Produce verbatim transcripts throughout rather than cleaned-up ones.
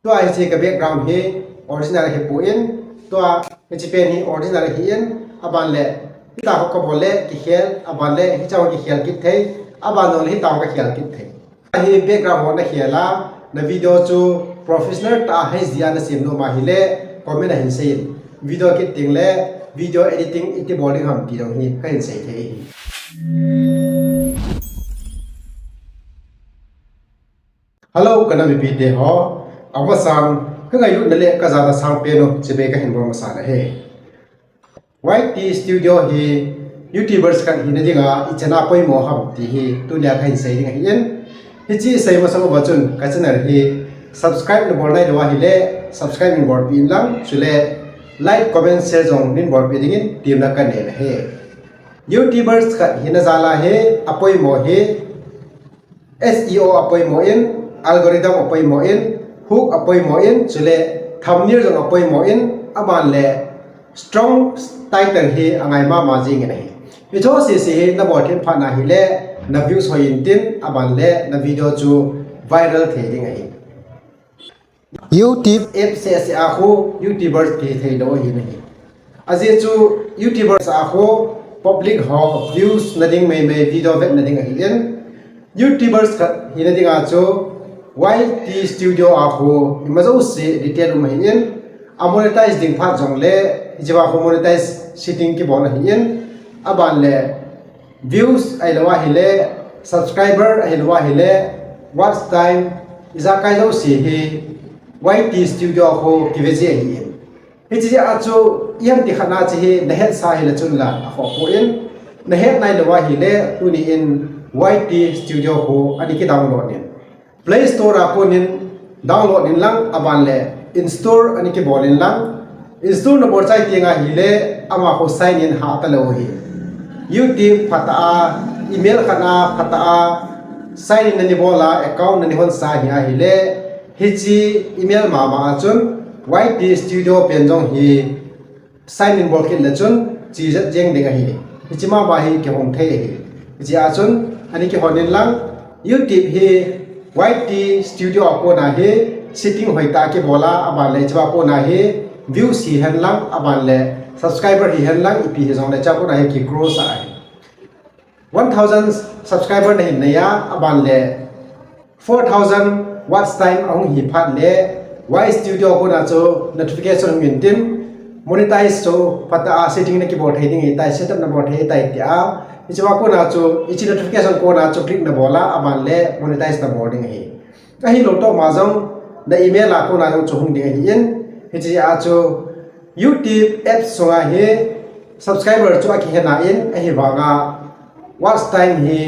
Tua hiche ka background hi original ahipon, tua hiche pen hi original ahin, aban le hitia ho kabol le kikhel, aban le hitia ho kikhel kit thei, aban le hitia ho kakhel kit thei. Hi background ho nakhel a, na video chu professional tah a hijeh a nasem nom ahile comment a hin seiyin. Video kit teng le video editing iti bol ding ham ti jong hi kahin sei thei ahi. Hello, ka nam mipite ho. Amasan, ka ngailutna le ka jana sangpen u chibai kahin bol masan ahi. Y T Studio hi YouTubers khat hina dinga ichan a poimo ham ti hi tunia kahin sei ding ahin. Hiche sei masang uva chun ka channel hi subscribe nabol nailou ahile subscribe neibolpeh in lang, chule like, comment, share jong neibolpeh dingin temna kanei ahi. YouTubers khat hina jal a hi apoimo hi S E O apoimo in, algorithm apoimo in, hook apoimo in, chule thumbnail jong apoimo in, aban le strong title hi angai mama jing in ahi. Hiche jouse hi nabol them phat na hile na views hoi intin, aban le na video chu viral thei ding ahi. YouTube app seh seh a khu YouTubers ti theilou ahi nahi. Ajeh chu YouTubers a khu public ho views na ding meimei video vetna ding ahin. YouTubers khat hina dinga chu Y T Studio a khu ima jouse detail um ahin. A monetize ding phat jongle hichea khu monetize setting kibol ahin. Aban le views ahilou ahile, subscriber ahilou ahile, watch time, ijakai jouse hi Y T Studio a khu kive ji ahin. Hiche jeh a chu ipi ham ti khat na hiche hi nahetsa hile chun la akhoh poi, nahet nailou ahile tuni in Y T Studio khu ana kidownload in. Play Store a konin download in lang, aban le install ana kibol in lang. Install nabol chai teng ahile ama khu sign in hah talou ahi. YouTube phatah a, email khat a phatah a sign in nani bol a, account nani hon sa hi ahile, hiche email mama a chun Y T Studio pen jong hi sign in bol kit le chun che jat jeng ding ahi. Hiche mama hi kihong thei ahi. Hiche a chun ana kihon in lang, YouTube hi Y T Studio a kona hi setting hoitah a kibol a, aban le hichea kona hi views hihen lang, aban le subscriber hihen lang, ipi hijongle hichea kona hi kigrow sah ahi. One thousand subscriber nahin nei a, aban le four thousand watch time ahung hi phat le, Y T Studio kona chu notification hung in tin, monetize chu phatah a setting nakibol thei ding ahitai, setup nabol thei ahitai tia, hichea kona chu hiche notification kona chu click nabol a, aban le monetize nabol ding ahi. Ahilou toh ma jong na email a kona jong chu hung ding ahin, hichea chu YouTube apps sunga hi subscriber chu akihe nan, ahivanga watch time hi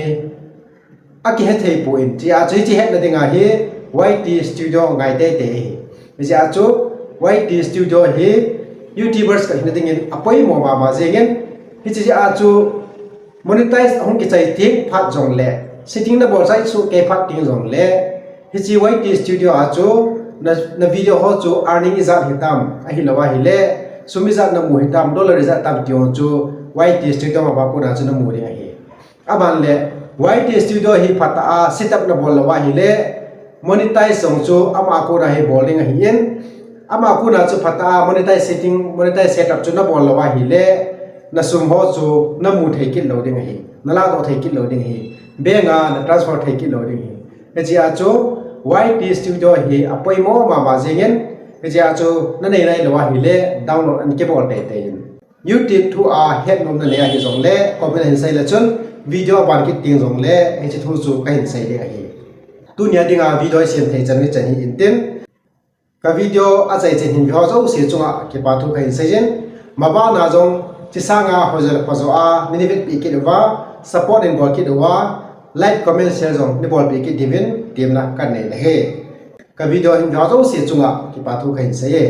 akihe thei poi, hichea chu hiche hetna dinga hi Y T Studio ngai teitei ahi. Hichea chu Y T Studio hi YouTubers khat hina dingin apoimo mama jengin, hichea chu monetize ahung kichai teng phat jongle, setting nabol chai soh kei phat teng jongle, hiche Y T Studio a chu na, na video ho chu earning ijat hitam, ahilou ahile sum ijat namu hitam, dollar ijat tam ti ho chu Y T Studio mama kona chu namu ding ahi. Aban le Y T Studio hi phatah a setup nabol lou ahile, monetize jong chu ama kona hi bol ding ahin, ama kona chu phatah a monetize setting, monetize setup chu nabol lou ahile, nasum ho chu namu thei kit lou ding ahi, naladoh thei kit lou ding ahi, bank a natransfer thei kit lou ding ahi. Hichea chu Y T Studio hi apoimo mama jengin, hichea chu nanei nailou ahile download ana kibol teitei in. YouTube thua hetnomna nei ahijongle comment a hin sei le chun, video aban kit teng jongle hiche thu chu kahin sei ding ahi. Tunia dinga video isem thei chan hi chan hi intin, ka video achai chen hin ve ho jouse chunga kipathu kahin seijin, mabana jong hiche sanga hoijo le phajo a neivetpi kit uva, support neibol kit uva, like, comment, share jong neibolpi kit diuvin temna kanei ahi. Ka video hin ve ho jouse chunga kipathu kahin sei e.